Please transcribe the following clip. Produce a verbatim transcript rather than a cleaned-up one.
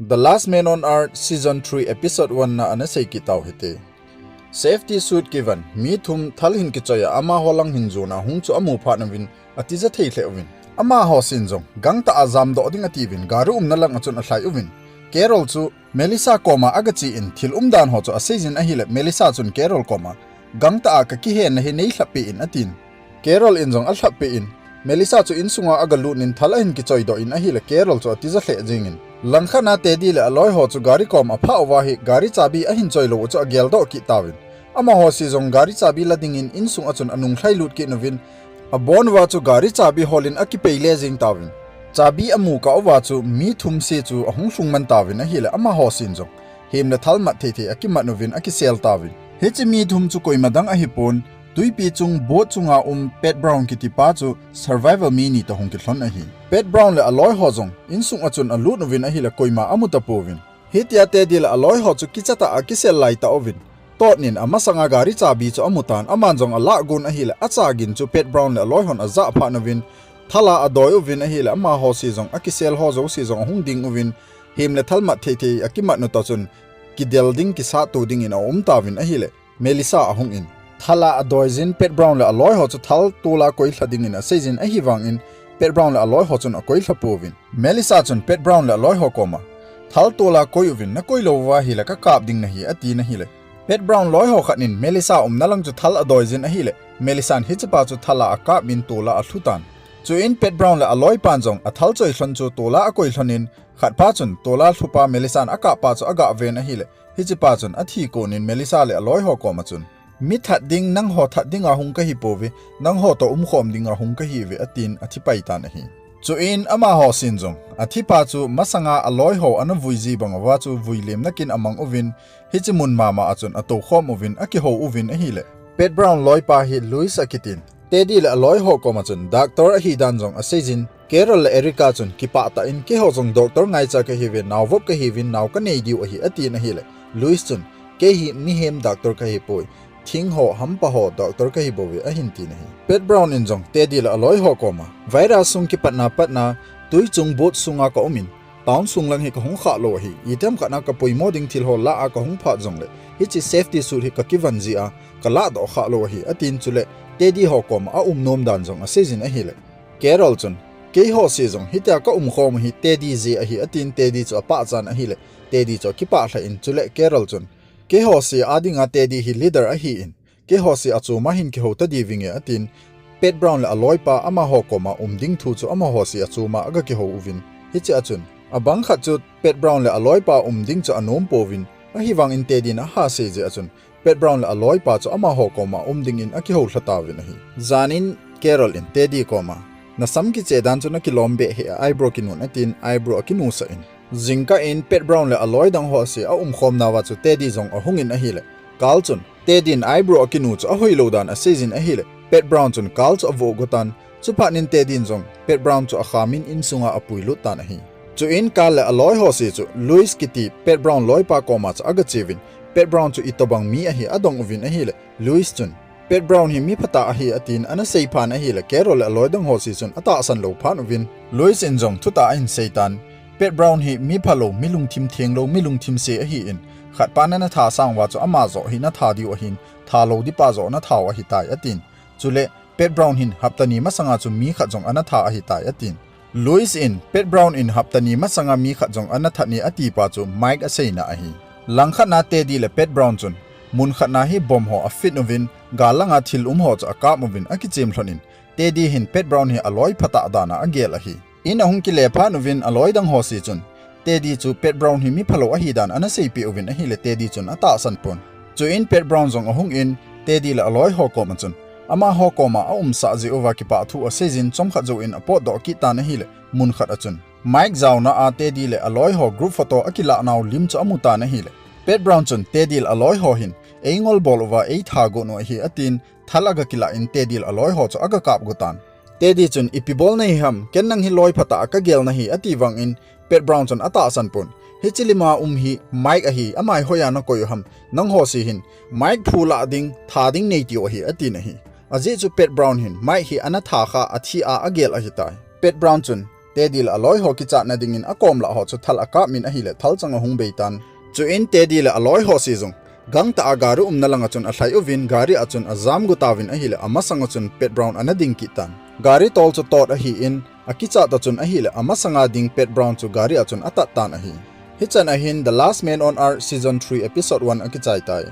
The Last Man on Earth Season three Episode one na ana sei kit tau hite. Safety suit kivon mi thum thal hin kichoi a amaho lang hin jon a hung chu amu phat uvin atija thei lheh uvin. Amaho sen jong gangtah a jamdoh ding atiuvin gari umna lang a chun alhai uvin. Carol chu Melissa koma agache in thil umdan ho chu aseijin ahile Melissa chun Carol koma gangtah a kakihenna hi neilhap peh in atin. Carol in jong alhap peh in, Melissa chu insunga agalut in thal ahin kichoi doh in ahile Carol chu atija lheh jengin. Langkhat na Teddy le aloi ho chu gari kom aphah uva hi gari chabi ahin choi lou u chu agel doh kit tauvin. Amaho se jong gari chabi la dingin insung a chun anung lhai lut kit uvin. Abon uva chu gari chabi hol in akipei le jeng tauvin. Chabi amu kah uva chu mi thum se chu ahung lhung man tauvin ahile amaho sen jong hem le thal mat thei thei akimat uvin akisel tauvin. Hiche mi thum chu koima dang ahipon, tuipi chung boat chunga um Pat Brown kiti pa chu survival mi ni toh hung kilhon ahi. Pat Brown le aloi ho jong insung a chun alut uvin ahile koima amu tapouvin. Hitia Teddy le aloi ho chu kicha tah a kisel lai tauvin. Tot nin amasanga gari chabi chu amu tan aman jong alah gon ahile acha gin chu Pat Brown le aloi hon ajah phat uvin. Thal a adoi uvin ahile amaho se jong akisel ho jouse jong ahung ding uvin. Hem le thal mat thei thei akimat u toh chun kidel ding kisat to dingin aum tauvin ahile Melissa ahung in. Thal a adoi jin Pat Brown le aloi ho chu thal tol a koi lha dingin aseijin ahivangin Pat Brown le aloi ho chun akoi lha pouvin. Melissa chun Pat Brown le aloi ho koma thal tol a koi uvin nakoi lou uva hile kakap ding nahi atin ahile. Pat Brown loi ho khat nin Melissa umna lang chu thal adoi jin ahile Melissa in hiche pa chu thal a akap in tol a alhu tan. Chuin Pat Brown le aloi pan jong athal choi lhon chu tol a akoi lhon in khat pa chun tol a lhu pa Melissa in akap pa chu aga ven ahile. Hiche pa chun athi kon in Melissa le aloi ho koma chun mi that ding nangho that dinga hung kahi pouve, nangho toh umkhom dinga hung kahiuve atin athi pai tan ahi. Chuin amaho sen jong athi pa chu masanga aloi ho ana vui ji bang uva chu vui lemna kin amang uvin hiche mun mama a chun atou khom uvin akihou uvin ahile. Pat Brown loi pa hi Louis akitin. Teddy le aloi ho koma chun doctor ahi dan jong aseijin, Carol le Erica chun kipah tah in keiho jong doctor ngaicha kahiuve, nao vop kahiuvin nao kanei diu ahi atin ahile. Louis chun kei hi mihem doctor kahi poi, thing ho hampa ho doctor kahi bouve ahin tin ahi. Pat Brown in jong Teddy le aloi ho koma virus sung kipatna patna tui chung boat sunga ka um in, town sung lang hi kahung khah lou ahi, itiham khat na kapoimo ding thil ho lah a kahung phat jongle, hiche safety suit hi kakivon ji a, kalah doh khah lou ahi, atin chule, Teddy ho koma aum nom dan jong aseijin ahile. Carol chun, keiho se jong hitia ka umkhom u hi Teddy jeh ahi, atin Teddy chu apahchan ahile, Teddy chu akipah lheh in chule, Carol chun, keiho se a dinga Teddy hi leader ahin, keiho se a choma hin kihou ta diu vinge atin, Pat Brown le aloi pa amaho koma um ding thu chu amaho se a choma aga kihou uvin. Hiche a chun, abang khat chu Pat Brown le aloi pa um ding chu anom pouvin, ahivangin Teddy in aha sei jeh a chun, Pat Brown le aloi pa chu amaho koma um dingin akihou lha tauvin ahi. Jan in Carol in Teddy koma, nasam kiche dan chu nakilom beh hih a eyebrow kinun atin eyebrow akinunsah in. Jingkah in Pat Brown le aloi dang ho se aumkhom nauva chu Teddy jong ahung in ahile. Carl chun, Teddy in eyebrow akinu chu ahoilou dan aseijin ahile. Pat Brown chun Carl chu avoh go tan, chuphat in Teddy in jong Pat Brown chu akham in insunga apuilut tan ahi. Chuin Carl le aloi ho se chu Louis kiti Pat Brown loi pa koma chu aga cheuvin, Pat Brown chu itobang mi ahi adong uvin ahile, Louis chun, Pat Brown hi mi phatah ahi atin ana seiphan ahile, Carol le aloi dang ho se chun atahsan lou phat uvin. Louis in jong thutah ahin seitan, Pat Brown hi mi phalou, mi lungthim thenglou, mi lungthim se ahin, khatpa nana tha sang uva chu ama joh hi natha diu ahin, thalou dipa joh natha u ahitai atin. Chule, Pat Brown hin hapta ni masanga chu mi khat jong ana tha ahitai atin. Louis in, Pat Brown in hapta ni masanga mi khat jong ana that e atipa chu Mike aseina ahi. Langkhat na Teddy le Pat Brown chun, mun khat na hi bomb ho afit uvin, gal langa thil um ho chu akap uvin akichem lhon in, Teddy hin Pat Brown hi aloi phatah dan a agel ahi. In ahung kile phat uvin aloi dang ho se chun, Teddy chu Pat Brown hi mi phalou ahi dan ana seipeh uvin ahile Teddy chun atahsan pon. Chuin Pat Brown jong ahung in, Teddy le aloi ho koma chun, amaho koma aumsah jeh uva kipahthu aseijin chomkhat jouvin apotdoh kit tan ahile, mun khat a chun, Mike jaona a Teddy le aloi ho group photo akilah nau lim chu amu tan ahile, Pat Brown chun Teddy le aloi ho hin, eingol bol uva eitha got u ahi atin, thal aga kilah in Teddy le aloi ho chu aga kap go tan. Teddy chun ipi bol nahi ham, ken nang hi loi phatah a kagel nahi ati vangin, Pat Brown chun atahsan pon. Hiche lima um hi Mike ahi, ama hi hoiya nakoi u ham, nangho se hin, Mike phu lah ding, tha ding nei tiu ahi, atin ahi. Ajeh chu Pat Brown hin, Mike hi ana tha kha, athi a agel ahitai. Pat Brown chun, Teddy le aloi ho kichatna dingin akom lah ho chu thal akap min ahile thalchang ahung bei tan. Chuin Teddy le aloi ho si jong gangtah a gari umna langa chun alhai uvin gari a chun ajam gu tauvin ahile amasanga chun Pat Brown ana ding kit tan. Gari tol chu tot ahin akichat ta chun ahile amasanga ding Pat Brown chu gari a chun atat tan ahi. Hichan ahin The Last Man on Earth Season three Episode one akichai tai.